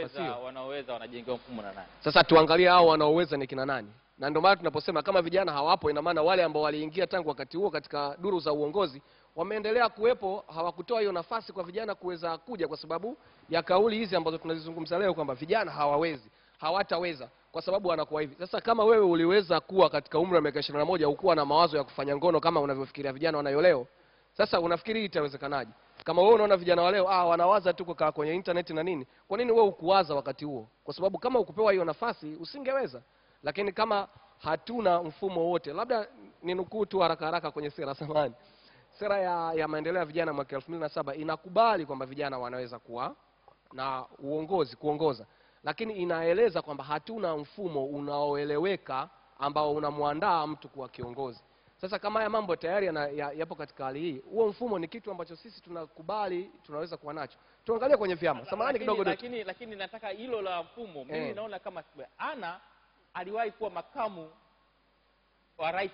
Nafasi hiyo. Wanaoweza wanajengewa mfumo na nani? Sasa tuangalie hao wanaoweza ni kina nani. Na ndio maana tunaposema kama vijana hawapo, ina maana wale ambao waliingia tangu wakati huo katika duru za uongozi wameendelea kuwepo, hawakutoa hiyo nafasi kwa vijana kuweza kuja, kwa sababu ya kauli hizi ambazo tunazizungumza leo kwamba vijana hawawezi, hawataweza kwa sababu wanakuwa hivi. Sasa kama wewe uliweza kuwa katika umri wa miaka 21 ukuwa na mawazo ya kufanya ngono kama unavyofikiria vijana wanayo leo, sasa unafikiri itawezekanaje? Kama wewe unaona vijana wa leo wanawaza tu kukaa kwenye internet na nini, kwa nini wewe ukuwaza wakati huo? Kwa sababu kama ukupewa hiyo nafasi usingeweza. Lakini kama hatuna mfumo wote, labda ninukuu tu haraka haraka kwenye sera samani. Sera ya maendeleo ya vijana mwaka 2007 inakubali kwamba vijana wanaweza kuwa na uongozi, kuongoza. Lakini inaeleza kwamba hatuna mfumo unaoeleweka ambao unamuandaa mtu kuwa kiongozi. Sasa kama haya mambo tayari yapo katika hali hii, huo mfumo ni kitu ambacho sisi tunakubali tunaweza kuwa nacho. Tuangalie kwenye vyama. Samahani kidogo. Lakini nataka hilo la mfumo. Mimi naona kama ana aliwahi kuwa makamu wa rais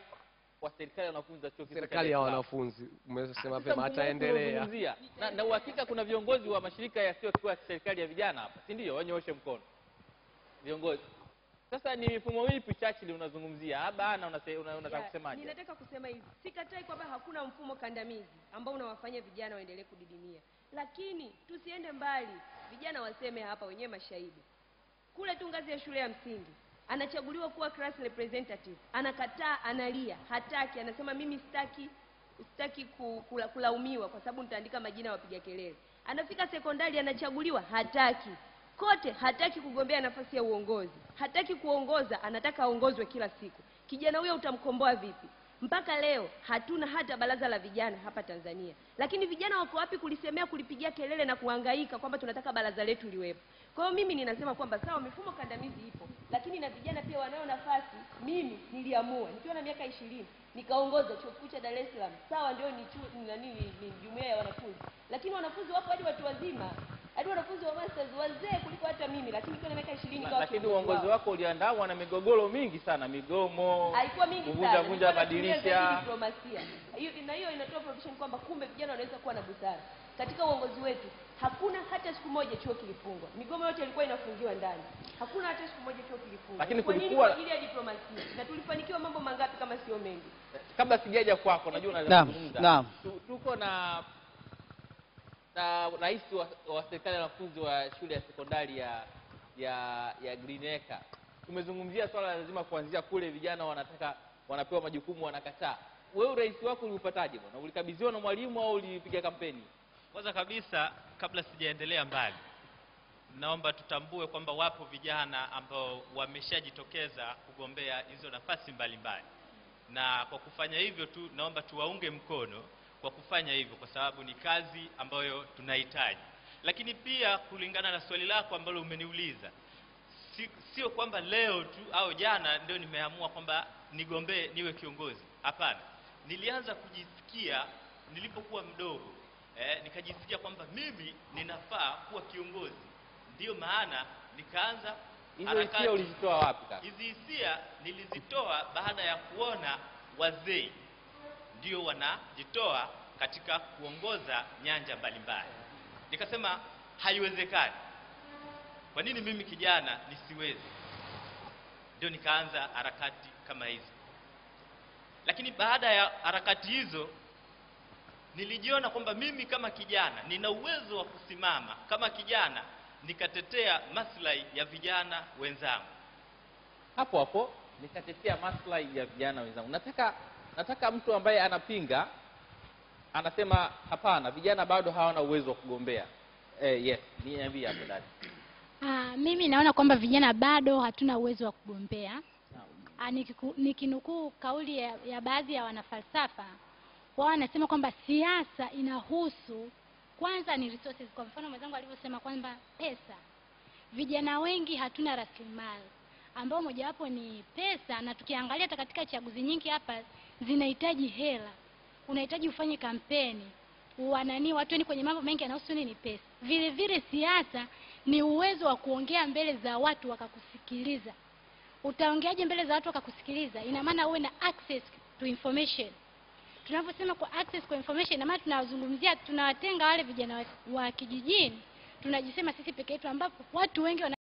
wa serikali ya wanafunzi wa chuo kikuu. Serikali ya wanafunzi umesema vyema, ataendelea. Na uhakika kuna viongozi wa mashirika yasiyokuwa serikali ya vijana hapa, si ndio? Wanyooshe mkono. Viongozi. Sasa ni mifumo ipi Churchill unazungumzia? Haba ana unataka kusemaje? Ninataka kusema hivi. Sikatai kwamba hakuna mfumo kandamizi ambao unawafanya vijana waendelee kudidimia. Lakini tusiende mbali. Vijana waseme hapa wenyewe mashahidi. Kule tu ngazi ya shule ya msingi anachaguliwa kuwa class representative, anakataa, analia, hataki, anasema mimi sitaki kulaumiwa kwa sababu nitaandika majina ya wapiga kelele. Anafika sekondari anachaguliwa, hataki. Kote hataki kugombea nafasi ya uongozi, hataki kuongoza, anataka aongozwe kila siku. Kijana huyo utamkomboa vipi? Mpaka leo hatuna hata baraza la vijana hapa Tanzania. Lakini vijana wako wapi kulisemea, kulipigia kelele na kuhangaika kwamba tunataka baraza letu liwepo? Kwa hiyo mimi ninasema kwamba sawa, mifumo kandamizi ipo, lakini na vijana pia wanayo nafasi. Mimi niliamua nikiwa na miaka 20 nikaongoza chuo kikuu cha Dar es Salaam. Sawa, ndio ni ni jumuiya ya wanafunzi, lakini wanafunzi wapo hadi watu wazima, hadi wanafunzi wa masters wazee kuliko hata mimi, lakini nikiwa na miaka 20 nikawa. Lakini uongozi wako uliandamwa na migogoro mingi sana, migomo, haikuwa mingi sana, kuvunja vunja madirisha, diplomasia. Hiyo na hiyo inatoa provision kwamba kumbe vijana wanaweza kuwa na busara. Katika uongozi wetu hakuna hata siku moja chuo kilifungwa. Migomo yote ilikuwa inafungiwa ndani. Hakuna hata siku moja chuo kilifungwa. Lakini kulikuwa kwa ajili ya diplomasia. Na tulifanikiwa mambo mangapi kama sio mengi? Kabla sijaja kwako, najua unaweza kuzungumza. Naam. Tuko na rais wa serikali ya wanafunzi wa shule ya sekondari ya Greenacre. Tumezungumzia swala lazima kuanzia kule vijana wanataka, wanapewa majukumu wanakataa. Wewe urais wako uliupataje bwana? Ulikabidhiwa na mwalimu au ulipiga kampeni? Kwanza kabisa, kabla sijaendelea mbali, naomba tutambue kwamba wapo vijana ambao wameshajitokeza kugombea hizo nafasi mbalimbali. Na kwa kufanya hivyo tu naomba tuwaunge mkono kwa kufanya hivyo, kwa sababu ni kazi ambayo tunahitaji. Lakini pia kulingana na swali lako ambalo umeniuliza, sio kwamba leo tu au jana ndio nimeamua kwamba nigombee niwe kiongozi. Hapana. Nilianza kujisikia nilipokuwa mdogo. Nikajisikia kwamba mimi ninafaa kuwa kiongozi. Ndio maana nikaanza. Hizo hisia ulizitoa wapi kaka? Hizi hisia nilizitoa baada ya kuona wazee ndio wanajitoa katika kuongoza nyanja mbalimbali. Nikasema haiwezekani. Kwa nini mimi kijana nisiweze? Ndio nikaanza harakati kama hizo. Lakini baada ya harakati hizo nilijiona kwamba mimi kama kijana nina uwezo wa kusimama kama kijana nikatetea maslahi ya vijana wenzangu. Hapo hapo nikatetea maslahi ya vijana wenzangu. Nataka mtu ambaye anapinga anasema hapana, vijana bado hawana uwezo wa kugombea. Yes, niambie hapo dada. Mimi naona kwamba vijana bado hatuna uwezo wa kugombea. Nikinukuu kauli ya baadhi ya wanafalsafa, wao wanasema kwamba siasa inahusu kwanza ni resources. Kwa mfano mwenzangu alivyosema kwamba pesa. Vijana wengi hatuna rasilimali, ambao mojawapo ni pesa, na tukiangalia hata katika chaguzi nyingi hapa zinahitaji hela. Unahitaji ufanye kampeni, wanani watu ni kwenye mambo mengi yanahusu nini pesa. Vile vile siasa ni uwezo wa kuongea mbele za watu wakakusikiliza. Utaongeaje mbele za watu wakakusikiliza? Ina maana uwe na access to information. Tunaposema kwa access kwa information, ina maana tunawazungumzia, tunawatenga wale vijana wa kijijini, Tunajisema sisi peke yetu, ambapo watu wengi wana